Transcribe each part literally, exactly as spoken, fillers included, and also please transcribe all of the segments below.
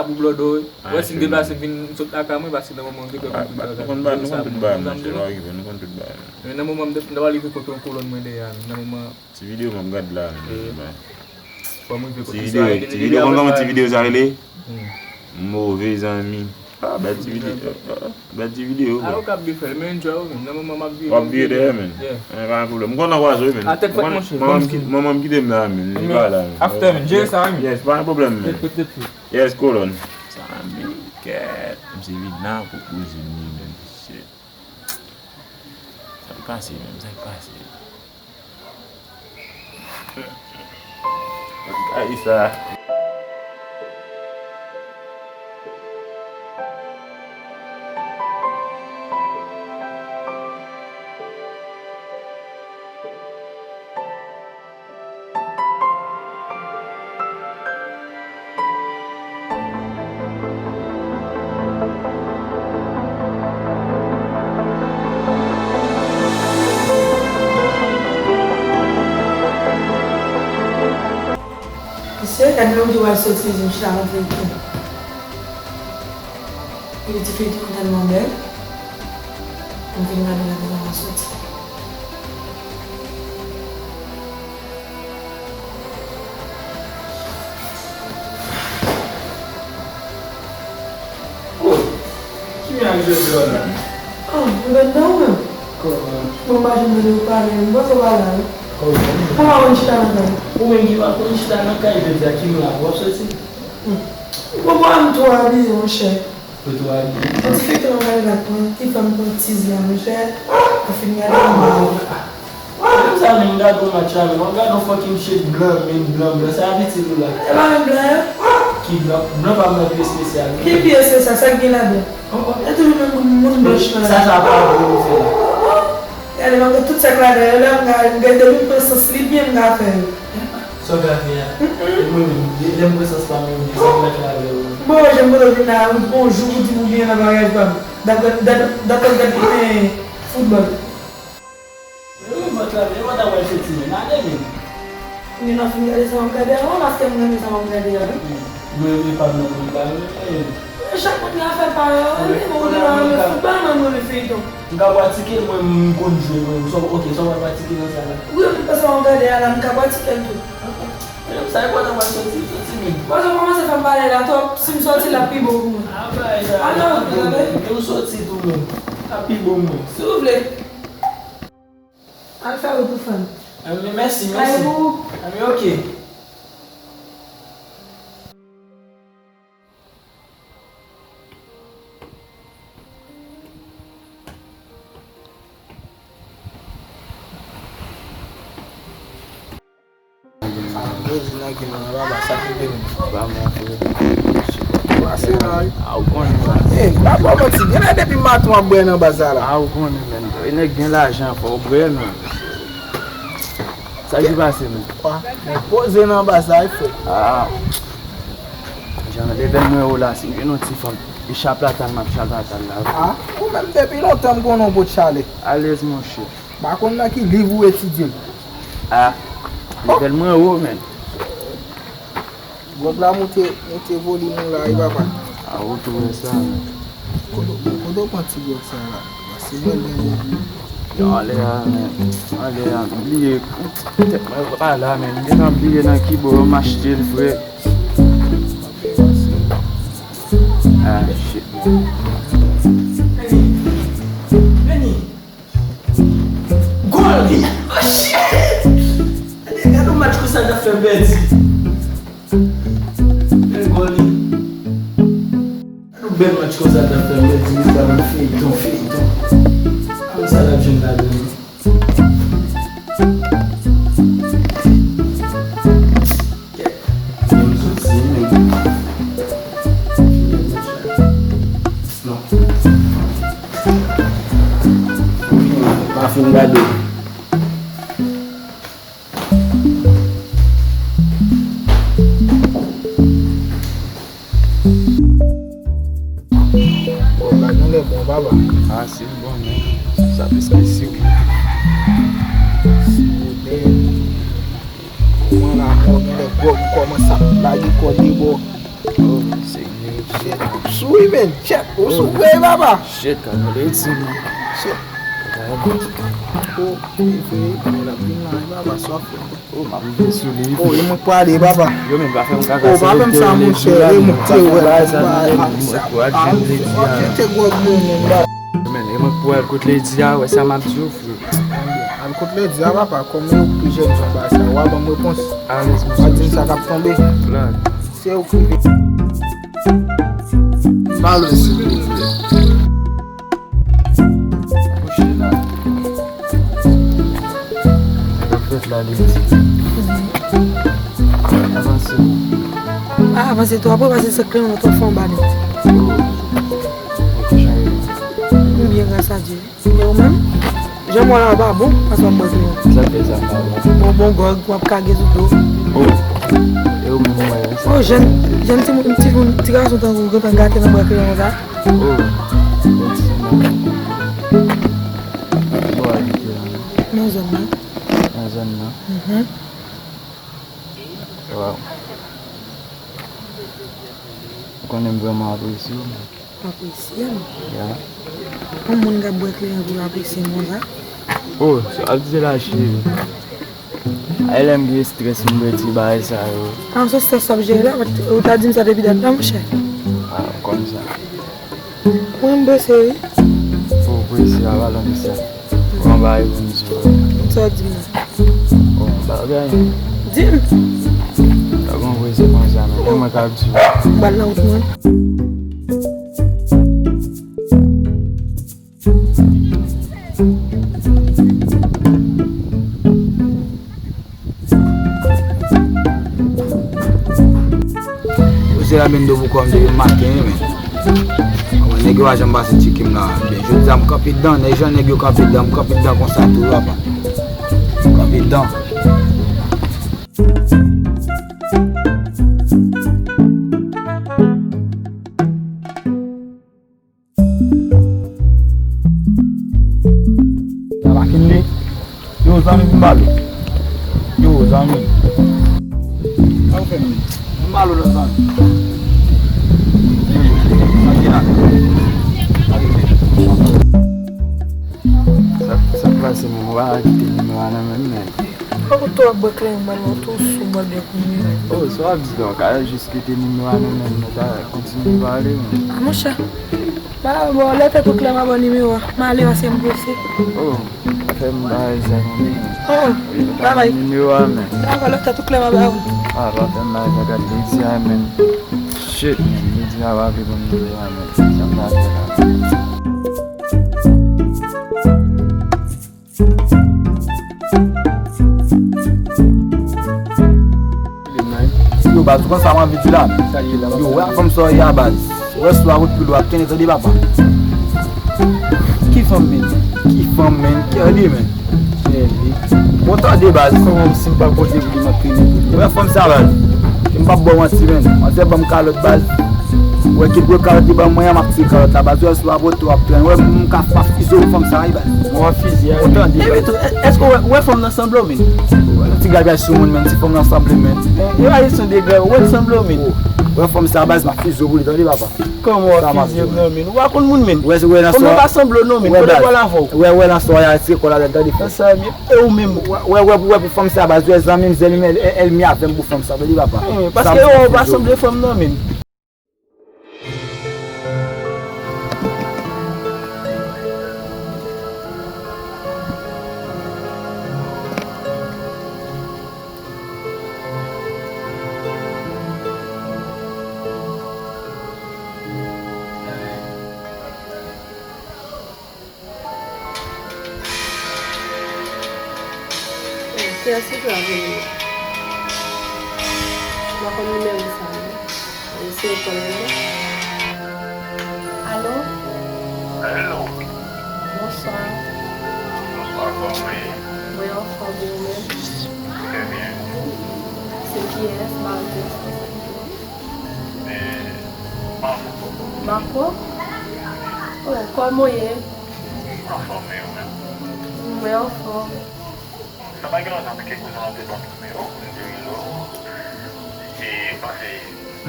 Pou blodo, wi. Wè si m deplase m vin sot lakay mwen, paske nan moman m te kwè m konn tout bagay. Nou konn bagay, nou konn tout bagay, monchè, pa okipe, nou konn tout bagay. Men nan moman m te, m ta pral rive kote yon kolòn mwen dèyè a, men nan moman. Ti videyo m ap gad la, men. Fò m rive kote sa. Ti videyo, konn kòman ti videyo sa rele? Move zanmi. Ah, bèl ti videyo. Ah, bèl ti videyo. Ah, ou kab byen fè l, men enjoy ou menm. Nan moman m ap vire. W ap vire dèyè, men. Yeah. Eh, pa gen pwoblèm. M kontan kwaze w, men. A tèt frèt, monchè. Manman m kite m la, men. Li pa la, men. After, men. Jere sa, men. Yes, pa gen pwoblèm, men. Tèt frèt, tèt frèt. Yes, kolòn. Sa, men, kèt. M se vin la pou kouzin li, men. Shit. Sa k pase, men? Sa k pase? Kay sa. Mesye, gade lè w di w al soti, di m chita rantre tou. Epi ti feyton an tèlman bèl. M vin gade l apre sa m soti. Oh, ki byen ak Jòjò la? Oh, m gade nan ou menm. Kòman? Bon, m pa janm tande w pale, m panse w pa la, wi. Kòman? Kòman w konn chita nan kay? Ou menm ki pa konn chita nan kay, jodi a ki m la pou w ap soti? Hmm. Ou pran m twò abiye, monchè. Ou twò abiye. Yon ti feyton m ap gade la, pran, ki fè m pran tiz la, monchè. Ou fin gade m ba ou. Menm sa menm, gade yon match la menm. W ap gade yon fucking shit blan, menm blan, blan. Sa abitid ou la. E pa menm blan yo? Ki blan? Blan pa m nan pi espesyal. Ki pi espesyal? Sa k gen ladan? Oh, oh. E toujou menm moun, moun blanch lan. Sa, sa pa bon ou fè la. Gade, malgre tout sa k ladan yo la, m ka, m ka, depi m pran sans li byen, m ka fè yo. Sa w ka fè a? Mm-mm. E mwen menm, lè m pran sans pa m, m di sa m mèt fè avè w. Bon, jan m kote w vin la, yon jou pou di m ou byen nan maryaj pa m. Dapre, dapre, dapre gad mwen foutbòl. E wi, mwen travay, mwen ta pral soti, men ale, men. Kounye a fin gade sa m ap gade a, ou maske m renmen sa m ap gade a, wi. Mwen renmen pa m nan moun pa renmen. Chak moun gen afè pa yo, wi, men ou gen dwa renmen foutbòl, mwen m renmen feyton. M ka pratike l, mwen, m konn jwe, mwen. So, ok, sa w pral pratike nan sa la? Wi, wi, paske w ap gade a la, m ka pratike l tou. Menm sa, e bò w ta pral soti, soti menm. Paske w kòmanse fè m pale la twòp, si m soti l ap pi bon pou mwen. A bay la, ap pi bon pou mwen. Ke w soti tou menm, ap pi bon pou mwen. Si w vle. Al fè wout ou, frè m. Anben, mèsi, mèsi. Anben, ok. Sa m bezwen nan gen nan baba, sa ki vini. Ba mwen, frè. Pase la, wi. A, ou konnen sa. Ey, pa ba w manti, genlè depi maten w ap bwè nan baz la. A, ou konnen, men. E nèg gen lajan, fò w bwè, men. Sa ki pase, men? Wa, men poze nan baz la, wi, frè. A. Jan leve m wè w la, si m gen yon ti fanm, e chalatan m ap chalatan la, wi. A, ou menm depi lontan m konnen w pot chalè. Alèz, monchè. Pa konn nan ki liv ou etidye l. A, level mwen wo, men. Gwòg la moute, moute volim ou la, wi, papa. A, ou tou wè sa, men. Kote, kote w pran ti gwòg sa la? Pase mwen gen gwòg. Yo, anlè a, men. Anlè a, m bliye. Tèt mwen pa la, men. M gentan bliye nan ki bò m achte l, frè. A, shit. Vini. Vini. Gòl! Oh, shit! Gade, gade yon match konsa n ap fè pèdi. Bèl gòl li. Gade yon bèl match konsa n ap fè pèdi, li pral nan feyton, feyton. A, sa l ap jwenn ladan li. Kèt. Fè m soti, men. Non. Pa fin gade. Bon, la genlè bon, papa. A, si l bon, men. Sa plis ke sik. Si ou byen. Mwen la, mwen genlè gwòg, ou kòmanse ap lage kò de bò. Oh, se Shit, sou wi, men. Shit, ou sou vre, papa. Shit, ka mele ti, man. Shit. Oh, li vre, l ap vin la, papa, swa fè. Oh, m ap rive sou li. Oh, e mwen k prale, papa. Yo, men, pa fè m kaka. Oh, pa fè m sa, monchè. E mwen k te wè. Mwen k prale, sa, men, mwen k prale, jete gwòg mwen, men, ba. Yo, men, e mwen k prale kote Lady a, wè sa m ap di w, frè. Al kote Lady a, papa, kòm yo pi jèn jan bagay sa, w a ban m repons. Alèz, monchè. W a di m sa k ap tonbe. Glad. Se ou ki rive. Pale, silvouplè. Sa k ap fèt la, Lady? Avanse. Pa avanse twòp, paske se kleren ou twòp fè yon ba nèt. Oh. Ok, jan yo ye. M byen, gras a Dye. E ou menm? Jan m wè w la pa bon, paske w ap bwè kleren. Sa k fè sa pa bon? Bon, bon gwòg, w ap kage sou do. Oh. E ou menm, mwen, sa. Oh, jèn, jèn timoun, timoun, ti gason tankou w gentan gate nan bwè kleren konsa. Oh, mèsi, mwen. Bon, abite la, non? Nan zòn nan. Nan zòn nan? Mhm. Waw. Ou konnen m vrèman apresye w, men. Apresye m? Ya. Yon moun k ap bwè kleren pou l apresye m konsa? Oh, sa w ap di la, cheri. Ay, lè m gen estrès, m bwè ti bagay sa yo. A, se estrès w ap jere la, ou ta di m sa depi dat la, monchè. A, w konn sa. Mwen, m prese, wi. Ou prese, a, pa lontan sa. Ou anba e pou m di w. Sa w di m nan? Bon, m pa gen anyen. Di m. Pa gen prese konsa, men. E mwen k ap di w. M pral nan wout mwen. Yo se la men do pou kò m depi maten, men. Kòman nèg yo pa janm pase tcheke m la? Men jodi a m kanpe dan, nèg jan nèg yo kanpe dan, m kanpe dan konsa tou, papa. M kanpe dan. Sa pa kile. Yo, zanmi, vin ba l. Yo, zanmi. Sa w fè menm? Vin ba l, zanmi. Sa k gen la? Sa, sa k pase menm? Ou pa kite nimewo a nan men m, men. Fòk ou tou ap bwè kleren ban nou tou sou bòdè kounye a. Oh, sa w ap di la? Ou ka jis kite nimewo a nan men m, nou ta kontinye pale, men. A, monchè. Ba, bon, lè tèt ou klè, m a ba w nimewo a. M ale paske m prese. Oh, pa fè m bagay sa, non, men. Oh, babay. Nimewo a, men. Dakò, lè tèt ou klè, m a ba ou. A, pa fè m bagay sa, gad Lady a, men. Shit, men. Lady a pa vle ban m nimewo a, men. Sa m ta fè la? Yo, baz, ou konn sa m anvi di la? Yo, wè fanm sa w ye a, baz. Ou wè si w ap wout pi lwen, w ap trennen, tande, papa. Ki fanm, men? Ki fanm, men? Kèli, men. Kèli. Bon, tande, baz. Kòman si m pa konte pou li, m ap trennen pou li? Ou wè fanm sa, baz. Ke m p ap ba w manti, men. Manzè ban m kalòt, baz. Ou wè ki gwo kalòt li ban mwen an, m ap tire kalòt la, baz. Ou wè si w ap wout, w ap trennen. Ou wè m ka, m ap fize w fanm sa, wi, baz. Mwen w ap fize a, wi. Ou tande, baz. Epi tou, èske w wè, w wè fanm nan sanble w, men? Ou wè yon ti gabay sou moun, men, ti fanm nan sanble, men. E pa kesyon de gabay, w wè l sanble w, men. Ou wè fanm sa, baz, m ap fize w pou li, tande, papa. Kòman w ap fize m nan, men? Ou pa konn moun, men. Ou wè, ou wè nan sa. Fanm nan pa sanble w, non, men. Kote pral avè w? Ou wè, ou wè nan sa, y a tire kò ladann, tande, fanm. Nan sa, men. E ou menm? Ou wè, ou wè, ou wè pou fanm sa, baz, ou wè zanmi m, zanmi m, ènmi avè m pou fanm sa, tande, papa. Paske ou pa sanble fanm nan, men. Kiyès ki fè apèl la? M pa konn nimewo sa, non. Eseye kòl mwen. Alo? Alo? Bonswa. Bonswa, kòman w ye? Mwen anfòm, e ou menm? Trè byen. Se kiyès? Ba m kiyès? E, Marco. Marco? Oh, kòman w ye? Anfòm, e ou menm? Mwen anfòm. Sa pa gen lontan, men kèk jou an te ban m nimewo pou m te rele w. E m panse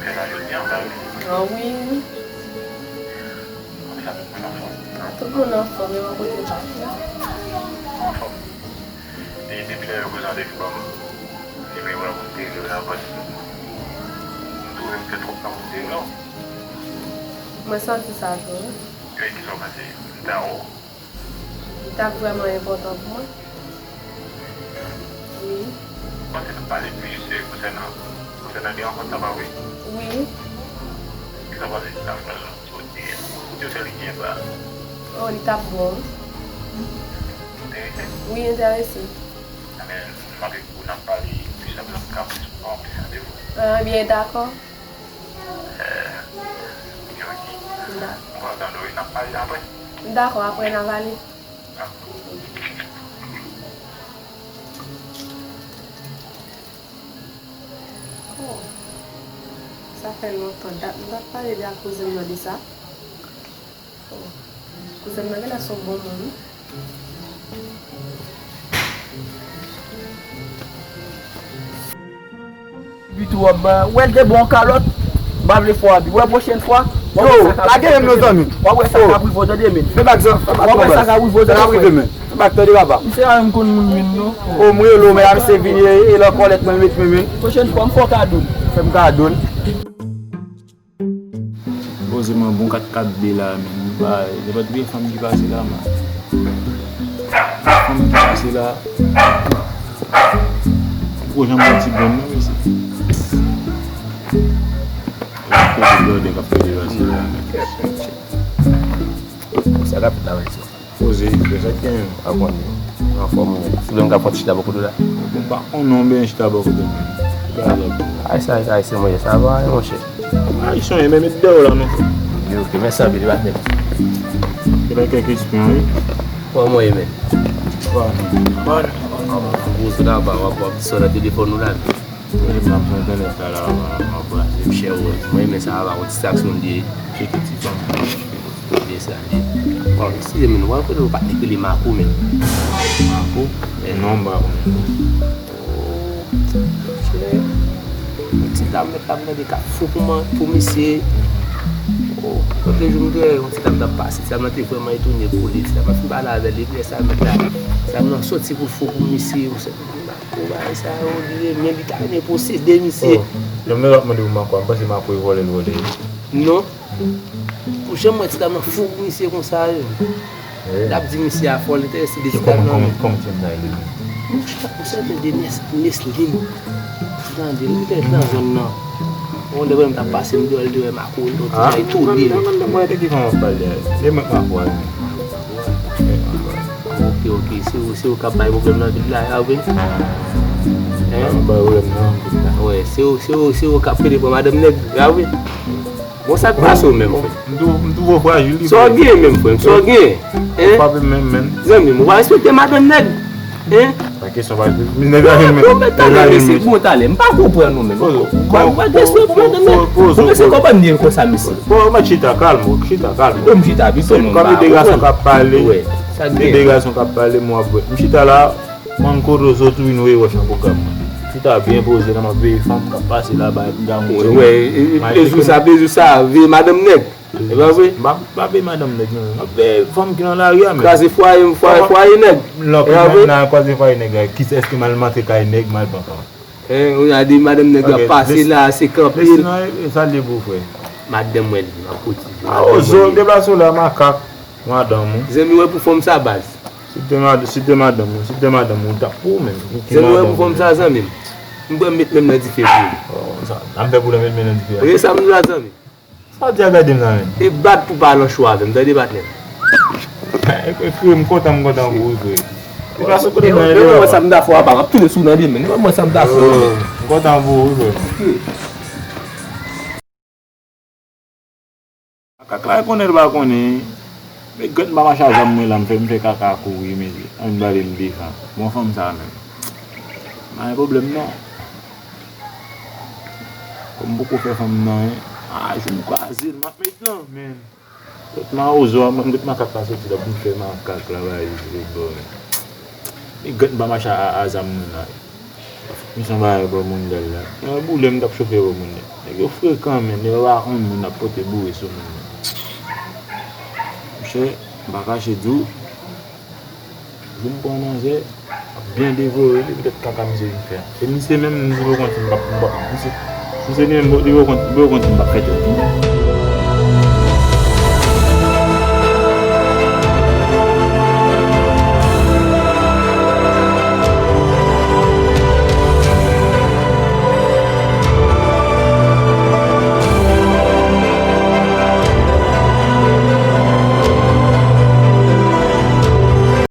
Fè la jodi an, ba wi. Ah wi. Konsa tout moun anfòm? Ah, tout moun anfòm, e bò kote pa w? Anfòm. E depi lè yo prezante li ban m, e men wè pou m te rive la, paske m twouve m fè twòp tan pou m te rive non. Mwen santi sa tou, wi. E kisa w panse? M ta wè w? Li t ap vrèman enpòtan pou mwen. Wi. Panse n ap pale plis, eh, konsènan, konsènan de rankont sa, pa vre? Wi. Kisa w panse de la fraz ou di, ou te fè li byen ba? Oh, li t ap bon. Enterese? Wi, enterese. Ebyen, m anvi pou n ap pale plis, apre m ka plis pran plis randevou. Ah, ebyen, dakò. Eh, ok, ok. Da- Mwen pral tande w, n ap pale apre. Dakò, apre n a pale. Oh, sa fè lontan dat m pa t pale de ak kouzen m nan de sa. Oh, kouzen m nan genlè se yon bon moun wi. Vit ou ap ba, wè l te bon kalòt. M pa vle fè w abi. Wè pwochèn fwa, w ap wè sa k ap rive w tande men. W ap wè sa k ap rive w tande men. W ap wè sa k ap rive w tande men. Fè bak tande papa. Misye pa menm konn moun menm non. O m rele w men a misye vini e lè w kòlèt mwen met men men. Pwochèn fwa m fè w kado l. Fè m kado l. Poze mwen bon kat kat de la men. Li pa, li pa t gen fanm ki pase la man. Fanm ki pase la. Gwo jan mwen ti bon non mesye. Kote blòdè k ap pede pase la men. Sa k ap fèt la mesye? Poze, frè, sa k genyen? Pa konnen. Anfòm ou menm? Si w vle m ka fè yon ti chita bò kote w la. M pa konnen w byen chita bò kote m. Ayisyen, ayisyen, ayisyen mwen ye, sa va, monchè? Ayisyen, men met dèyè w la, non. Ok, ok, mèsi anpil, patnè. Genlè kèk espyon, wi. Kòman w ye, men? Bon, bon. Ou sou la, w ap, w ap sot nan telefòn ou la. Mwen menm nan pran entènèt la, la, m ap brase. Chè, mwen renmen sa, ava yon distraksyon li ye. Cheke ti fanm. Li sa, li. Bon, eskize, men, w konnen yon patnè ki rele Mako, men. Mako? Eh. Non, m pa konnen. Oh, chè. Yon ti dam, mèt la, m tande k ap fou pou mwen, pou misye. Oh, lòt jou m te wè yon ti dam t ap pase, ti dam nan te vrèman etone pou li, ti dam nan fin pale avè l, epi lè sa, mèt la, ti dam nan soti pou fou pou misye, yon sèl Ou bagay sa yo, li renmen, li ta renmen posede misye. Oh, lè m nan ap mande pou Mako a, m panse Mako e vòlè l vòlè. Non. Ou janm wè ti dam nan fou pou misye konsa, wi. Wi. L ap di misye a fò, li enterese de ti dam nan. Kòman, kòman, kòman ti dam nan rele? Yon sèten de Nes-, Neslin. Tande, li te nan zòn nan. Yon lè vrèman t ap pase, m te wè l te wè Mako, l te bay tou li. Mwen te ki fanm ap pale a. Se mwen k Mako a, wi. Ok, ok. Se ou, se ou k ap bay pwoblèm nan vil la, a vre? Hein? Bay pwoblèm nan vil la. Wè, se ou, se ou, se ou k ap pede pran madanm nèg, a vre? Bon, sa k pase w menm, frè? M tou, m twò frajil, wi. Sa w gen menm, frè m? Sa w gen? Hein? Frape menm, menm. Zanmi m, ou pa respekte madanm nèg? Hein? Pa kesyon pa respekte. Nèg la jwenn men. Bon, men talè, mesye, bon talè. M pa konprann nou menm. Ou pa, ou pa respekte madanm nèg? Ou mesye konprann li konsa, mesye? Bon, mwen chita, kalm ou, chita, kalm ou. Bon, m chita, pito non. Kòm de gason k ap pale. Wè, sa k gen? De gason k ap pale, mwen ap wè. M chita la, mwen kote w sot wi, nou e wè chan pwogram mwen. Chita byen poze, nan m ap veye fanm k ap pase la, bay gang. Wè, e, e, plezi w sa, plezi w sa, veye madanm nèg. E pa vre? M pa, m pa veye madanm nèg, non. M ap veye fanm ki nan lari a, men. Kraze fwaye, fwaye, fwaye nèg. E pa vre? Nan, nan kraze fwaye nèg la, kisa èske m al antre kay nèg, m al pran fanm? Hein, ou gade madanm nèg la pase la, se kanpe l. Sa l ye pou frè? Madanm mwen li, m ap kote. A, o, zo, deplase w la, makak. Madanm ou. Zanmi, wè pou fanm sa, baz. Si te mad-, si te madanm ou, si te madanm ou, ou t ap pou ou menm. Zanmi, wè pou fanm sa, zanmi m. M pran met men m nan dife pou ou. Oh, sa, sa m fè pou l met men nan dife a. Ou ye sa m di la, zanmi? Sa w di a gade m nan menm? E bat pou pa nan cho avè m, tande patnè m. E, e, frè, m kontan, m kontan pou ou, frè. Deplase kote m nan, deplase. Mwen sa m ta fè a pa, m ap tounen sou nan demen. Mwen sa m ta fè. Oh, m kontan pou ou, frè. Makak la, e konnen l pa konnen. Men gad m pa mache a zam mwen la, m fè, m fè kaka kouri, mesye. Ann bale m devan. Bon, fanm sa menm. Pa gen pwoblèm non. Kòm m poko fè fanm nan, hein. A, jou m kwaze l, m ap met lan, men. Tout mawozo a, mwen, m met makak la soti la pou m fè makak la, bay, vre bò, men. Men gad m pa mache a, a, a zam mwen la. Misye yon bagay bò moun dèl la. Yon boule m t ap chofe bò moun dèl. Nèg yo frekan, men yo pa konn moun ap pote boure sou moun. Monchè, m pa kache di w, jou m pran manzè, ap byen devore li, poutèt kaka misye vin fè. E misye menm, misye poko konn si m p ap, m p ap, misye, misye li menm, li poko konn, li poko konn si m p ap fè tèt.